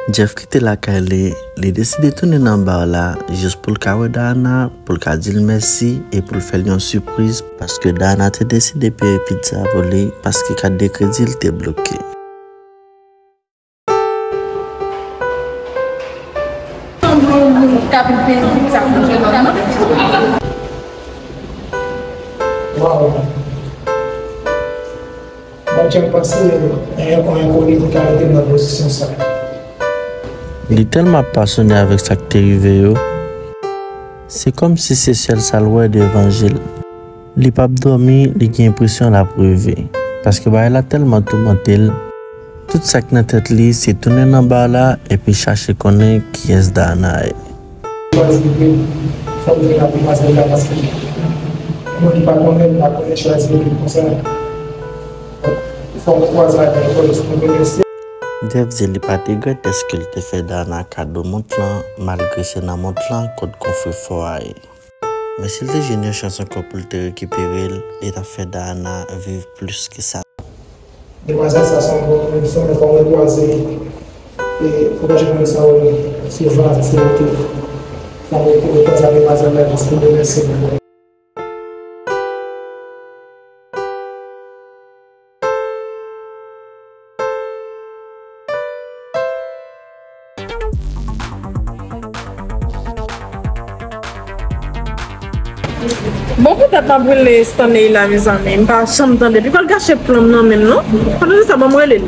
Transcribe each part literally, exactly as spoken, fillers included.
Jeff kite lakay li, li deside tounen nan bar la jis pou l ka wè Dana, pou l ka di l mèsi e pou l fè l yon sipriz, paske Dana te deside peye pizza pou li paske kat de kredi l te bloke. Sanble yon moun k ap vin peye pizza pou jennonm nan. Waw. Mwen janm panse yon enkoni te ka mete m nan pozisyon sa. Li tèlman ap pasyone avèk sa k te rive yo, se kòmsi se sèl sa l wè devan je l. Li p ap dòmi, li gen enpresyon l ap reve, paske bagay la tèlman toumante l. Tout sa k nan tèt li se tounen nan bar la epi chache konnen kiyès Dana ye. Chwazi vre, fò m vin ak demwazèl la paske moun ki pa konnen m pa konnen chwazi vre konsa. Fò m kwaze avè l, fò m remèsye. Jeff di li pa t regrèt dèske l te fè Dana kado mont lan, malgre se nan mont lan kot konfli fò a ye. Men si l te jwenn yon chans ankò pou l te rekipere l, li t ap fè Dana viv plis ke sa. Demwazèl sa se yon bon moun, se yon nèg fò mwen kwaze. E fò pa janm wè sa wè sou va se yon tou. Fò mwen kwaze ak demwazèl la jis pou remèsye l. Bon, poutèt m ap rele Stanley la, mezanmi. M pa janm tande. Pi pral gache plan m nan men l, non. Pandan se sa, ban m rele l.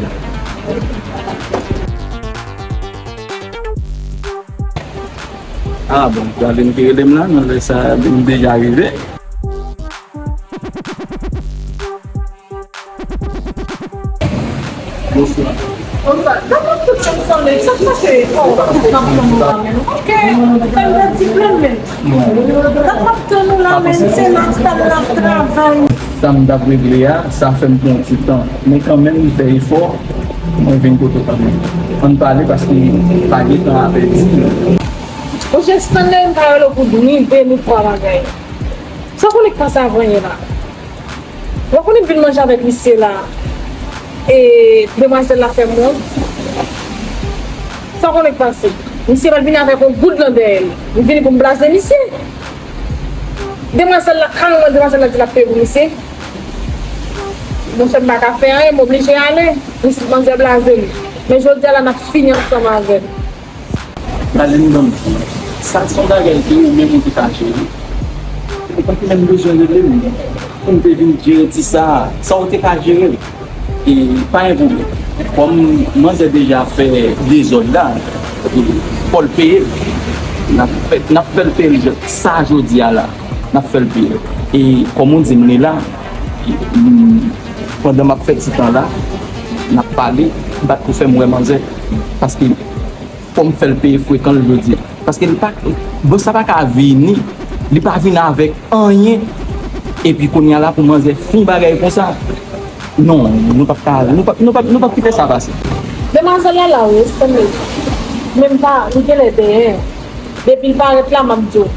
Ah bon, Darline ki rele m la, nan lè sa, m deja rive. Bonswa. Bonswa. Gad m ap tann Stanley, sa k pase? Oh, m ap tann ou la menm. Ok, fè m pèdi plan men. Gad m ap tann ou la menm, se la Stanley ap travay. Sa m t ap regle a, sa fè m pran yon ti tan. Men kanmenm, m fè efò, mwen vin kote w kanmenm. Ann pale paske pa gen tan a pèdi. Monchè Stanley, m ka rele w pou dri, veni, twa bagay. Sa w konnen k pase avanyè la? Ou konnen m vin manje avèk misye la, e demwazèl la fè m wont. Sa w konnen k pase? Misye pral vini avèk yon goud nan dèyè l. M vini pou m blaze misye. Demwazèl la, kalman demwazèl la di l ap peye pou misye. Monchè, m pa ka fè anyen, m oblije ale. Misye, manzè blaze m. Men jodi a la, n ap fini ansanm avè l. Darline, ban m di w, sa se yon bagay ke ou menm ou te ka jere. Ou pa t menm bezwen rele m pou m te vin jere ti sa a. Sa ou te ka jere l. E pa gen pwoblèm. Kòm manzè deja fè dezòd la, e fò l peye l. N ap fè, n ap fè l peye l sa jodi a la. N ap fè l peye l. E kòm ou di m li la, e, m, pandan m ap fè ti tan la, n ap pale, bat pou fè m wè manzè. Paske fò m fè l peye frekan l jodi a. Paske li pa, bòs la pa ka vini, li pa vin avèk anyen, epi kounye a la pou manzè fè yon bagay konsa. Non, nou p ap ka, nou p ap, nou p ap, nou p ap kite sa pase. Demwazèl la la wi, tann li. Men m pa, li genlè dèyè. Depi l parèt la, m ap di w.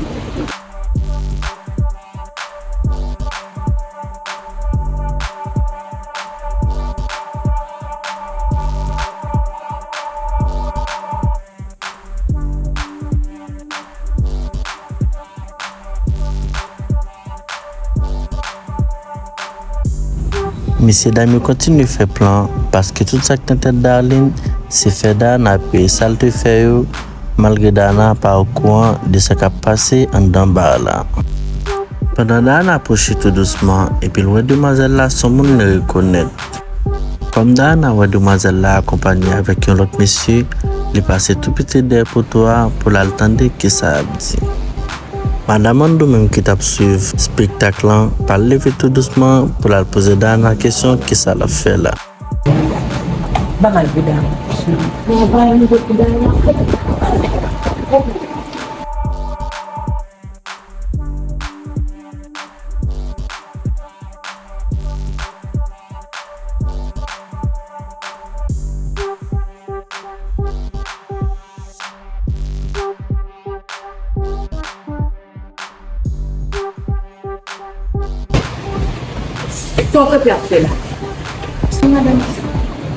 Mesyedam yo kontinye fè plan, paske tout sa k nan tèt Darline, se fè Dana peye sa l te fè yo, malgre Dana pa okouran de sa k ap pase anndan bar la. Pandan Dana pwoche tou dousman, epi l wè demwazèl la se yon moun li rekonèt. Kòm Dana wè demwazèl la akonpanye avèk yon lòt mesye, li pase tou piti dèyè poto a pou l al tande kisa y ap di. Madan Mando menm ki t ap swiv espektak lan, pa leve tou dousman pou l al poze Dana kesyon kisa l ap fè la. Bagay pou Dana. Bagay pou Dana. Sa w kanpe ap fè la? Se madanm ki sa?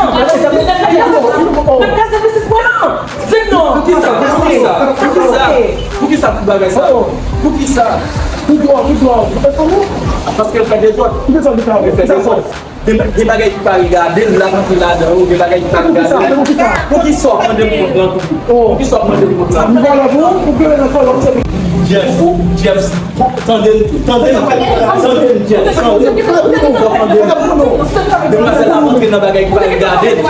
non. Mwen kraze biznis mwen non. Di m non. Poukisa? Poukisa? Poukisa? Poukisa tout bagay sa? Poukisa? Poukisa? Paske l fè dezòd. Poukisa? Poukisa? Li fè dezòd. Gen, gen bagay ki pa regade l, l ap antre ladan yo, gen bagay ki pa regade l. Poukisa? Poukisa w ap mande m kont lan toujou? Poukisa w ap mande m kont lan? M vòlè pou ou, ou plede nan kòlòm, se Jeff, Jeff, tande m, tande m, tande m, Jeff, tande m. Demwazèl la ap antre nan bagay ki pa regade l.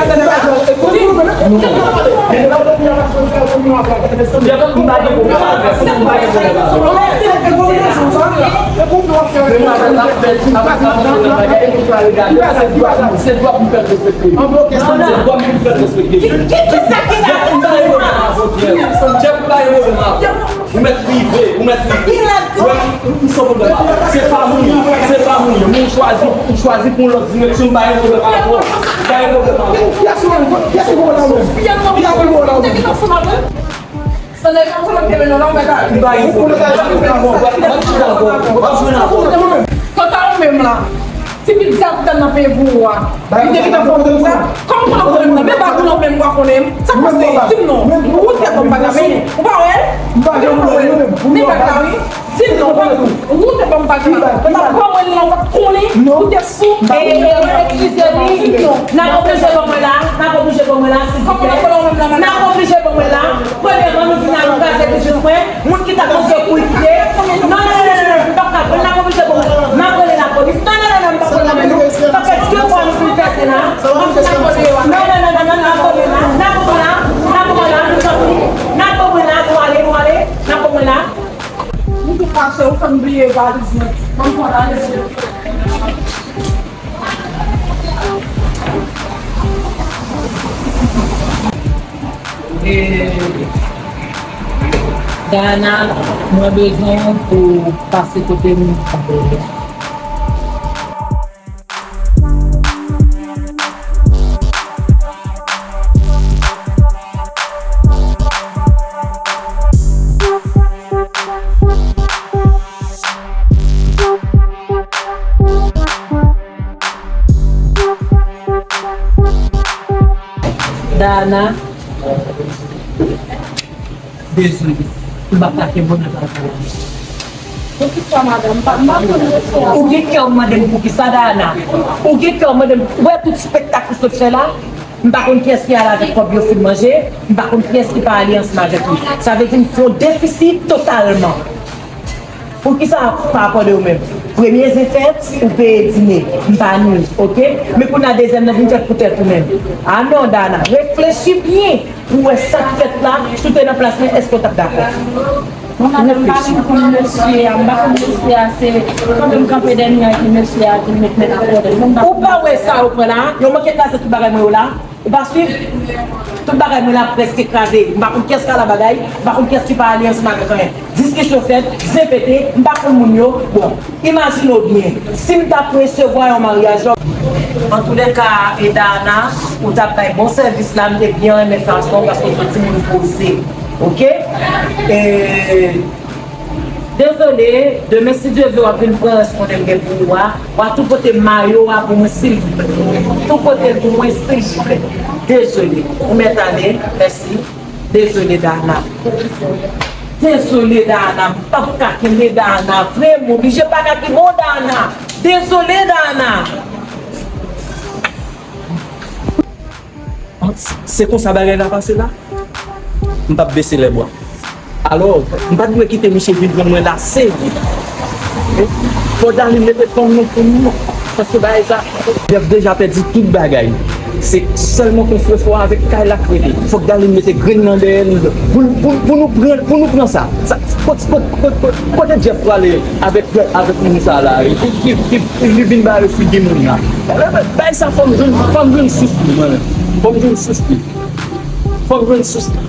Jeff, m pa gen pwoblèm avè sa, m pa gen pwoblèm avè sa. Demwazèl la ap fè, ap antre nan bagay ki pa regade l. Se dwa pou m fè l respekte. Se dwa pou m fè l respekte. Ki, ki, ki sa ki la? Jeff, m pa gen pwoblèm avè w, Jeff. Jeff, m pa gen pwoblèm avè w. Ou mèt rive, ou mèt rive. Wè, m san pwoblèm avè w. Se pa moun, se pa moun. Moun chwazi, ou chwazi pou yon lòt direksyon, m pa gen pwoblèm avè w. M pa gen pwoblèm avè w. Kiyès ou, kiyès ou la menm? Kiyès ou la menm? M pa gen pwoblèm avè w. M ap jwenn avè w. M ap jwenn avè w. Kanta ou menm la, Ti pit sa ki t nan peye pou ou a. Li te gentan fè w konn sa. Kòman w konnen m nan? Men ba koulè w menm, w pa konnen m. Sa k pase? Di m non. Ou te bon bagay, men ou pa wè l? Ou pa wè l? Men bagay la, wi. Di m non. Ou te bon bagay. Ou pa wè l, non, ou pa t konnen. Ou te sou. Eskize, wi. N ap oblije ban mwen la. N ap oblije ban mwen la, silvouplè. N ap oblije ban mwen la. Premyèman, nou vin la, nou kraze biznis mwen. Moun ki t ap manje pou l kite. Non, non, non, non, non, m p ap ka pran l, n ap oblije pran l. M ap rele lapolis. Non, non, non, non, m p ap pran l nan men nou. Sa fè de fwa nou fin fè sa la. Non, non, non, non, non, n ap pran l la, n ap pran l la, n ap pran l la, nou santi. N ap pran l la, nou ale, nou ale, n ap pran l la. Nou tou fache, ou fè m bliye valiz mwen. Ban m pran valiz mwen. E, Dana, mwen bezwen w pou pase kote m. Dana, dezole. M p ap kake bonè pa pou ou. Poukisa, madanm? M pa, m pa konn respe a. Ou gen kè w mande m poukisa, Dana? Ou gen kè w mande m, ou wè tout spektak ou sot fè la? M pa konn kiyès ki ale avèk kòb yo fin manje, m pa konn kiyès ki pa ale ansanm avèk li. Sa vle di m fè yon defisi totalman. Poukisa pa akòde w menm? Premye zen fèt, ou peye dine. M pa nou, oke? Men kounye a dezyèm nan vin fèt pou tèt ou menm. A non, Dana, reflechi byen pou w wè sa k fèt la, si w te nan plas mwen, èske w t ap dakò? Bon, madanm, m pa menm konn mesye a, m pa konn mesye a, se kanpe m kanpe dènye a ki mesye a vin met men nan kòdèt. Ou pa wè sa yo pran la? Yo manke kraze tout bagay mwen yo la. Ou pa swiv? Tout bagay mwen la prèske kraze. M pa konn kiyès ka la bagay, m pa konn kiyès ki pa ale ansanm avèk anyen. Diskisyon fèt, zen pete, m pa konn moun yo. Bon, imajine w byen, si m t ap resevwa yon maryaj lòt. Antoulèka, e Dana, ou t ap bay bon sèvis la, m te byen renmen fason w, paske w se yon timoun poze. Oke? E, dezole, demen, si Dye vle, w ap vin pran rès konnen m gen pou ou a. W a tou pote mayo a pou mwen, silvouplè. Tou pote l pou mwen, silvouplè. Dezole. Ou mèt ale. Mèsi. Dezole, Dana. Dezole, Dana. M p ap ka kenbe Dana. Vre, m oblije pa ka kenbe w, Dana. Dezole, Dana. Se konsa bagay la pase la? M p ap bese lèbwa. Alò, m pa t dwe kite misye vin jwenn mwen la, se vre. Fò Darline mete fanm nan pou mwen. Paske bagay sa, Jeff deja pèdi tout bagay. Se sèlman konfrefò avèk kay la k rete. Fòk Darline mete grenn nan dèyè l pou, pou, pou nou pran, pou nou pran sa. Sa, kot, kot, kot, kot, kote Jeff prale avèk, avèk moun sa la? Li, li, li, li vin bare figi moun la. Bay sa fò m jwenn, fò m jwenn sous li, mwen menm. Fò m jwenn sous li. Fò m jwenn sous li.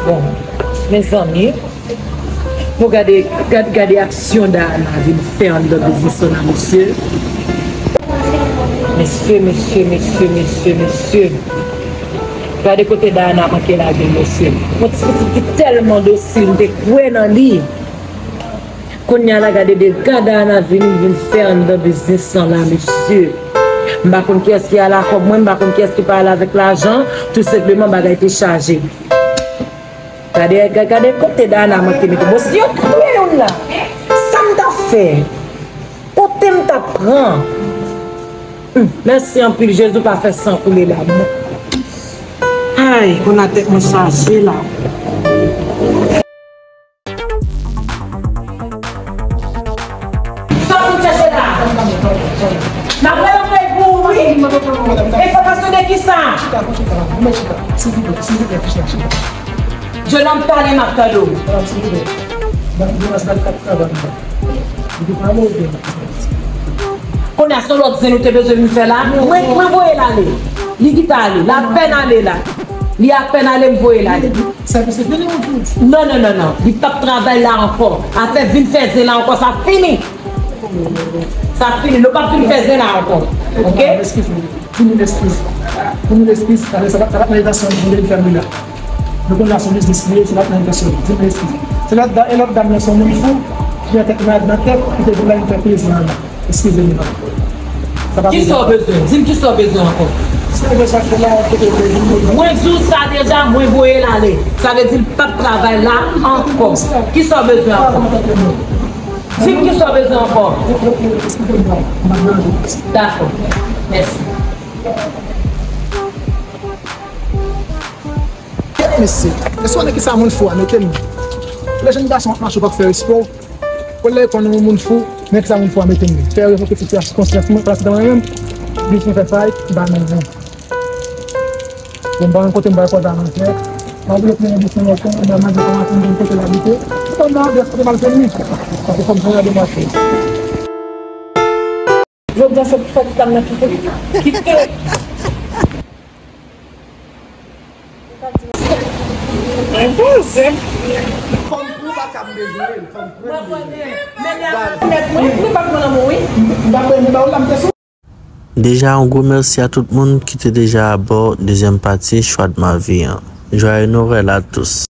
Bon, mezanmi, nou gade, gade, gade aksyon Dayana vin fè anndan biznis lan la, mesye. Mesye, mesye, mesye, mesye, mesye. Gade kote Dayana manke lage l, mesye. Yon ti pitit ki tèlman dosil, m te kwè nan li. Kounye a la, gade dega Dayana vin, vin fè anndan biznis lan la, mesye. M pa konn kiyès ki ale ak kòb mwen, m pa konn kiyès ki pa ale avèk lajan, tou senpleman bagay te chaje. Gade, ga-, gade kote Dayana manke mete. Bon, si yo t touye youn la, sa m t ap fè? Kote m t ap pran? Hmm, mèsi anpil, Jezi, ou pa fè san koule la, non. Ay, konn a tèt mwen chaje la. Sa w vin chèche la? N ap rele pou ou, wi. Enfòmasyon de kisa? Silvouplè, silvouplè, chita, chita. Jennonm, pale, m ap tande w. Madam, silvouplè. Madam, Jonas, gade kap travay la. Li te pale ou byen? Kounye a, se yon lòt zen ou te bezwen vin fè la? Mwen, mwen voye l ale. Li kite ale. L apèn ale la. Li apèn ale, m voye l ale. Sèvis li fini, ou di? Non, non, non, non. Li p ap travay la ankò. Afè vin fè zen la ankò, sa fini. Sa fini. Nou p ap vin fè zen la ankò. Oke? Eskize m. Di mil eskiz. Di mil eskiz. Sa, sa, sa pa t nan entansyon li pou l fè m la. Nou konn la se yon biznis li ye, se pa t nan entansyon li. Di mil eskiz. Se lòt da-, e lòt dam nan se yon moun fou, ki gen tèt malad nan tèt, ki te vin la vin fè plezi an la. Eskize m, non. Sa pa... Kisa w bezwen? Di m kisa w bezwen ankò. Sa w bezwen fè la, kote w bezwen. Mwen di w sa deja, mwen voye l ale. Sa vle di l p ap travay la ankò. Kisa w bezwen ankò? Di m kisa w bezwen ankò. Dakò. Mèsi. Mesye, mesye, wè nan kisa moun fou a mete m. Lè jèn gason ap mache, w p ap fè respè w. Ou lè konn yon moun fou, men kisa moun fou a mete m. Fè revoke sitiyasyon konsyans mwen, paske mwen menm, biznis mwen fè fayit, m pa nan anyen. Bon, m pa konn kote m pral kòz a manje. M ap vle pran yon bouch nan mòso, m ap manje kòmanse m konn kote l abite. Ou konn nan adrès kote m al jwenn li. Paske fò m jwenn yon demwazèl. Jodi a se pou fè ti dam nan kite. Kite. Enpozib. Fanm pou baka m bezwen, fanm pran li. Mwen konnen. Men lè a nèt, mwen, mwen pa pran lanmou, wi. M pa pran, mwen pa ou la, m te sou. Deja, yon gwo mèsi a tout moun ki te deja abò dezyèm pati Chwa de ma vie an. Joyeux Noël à tous.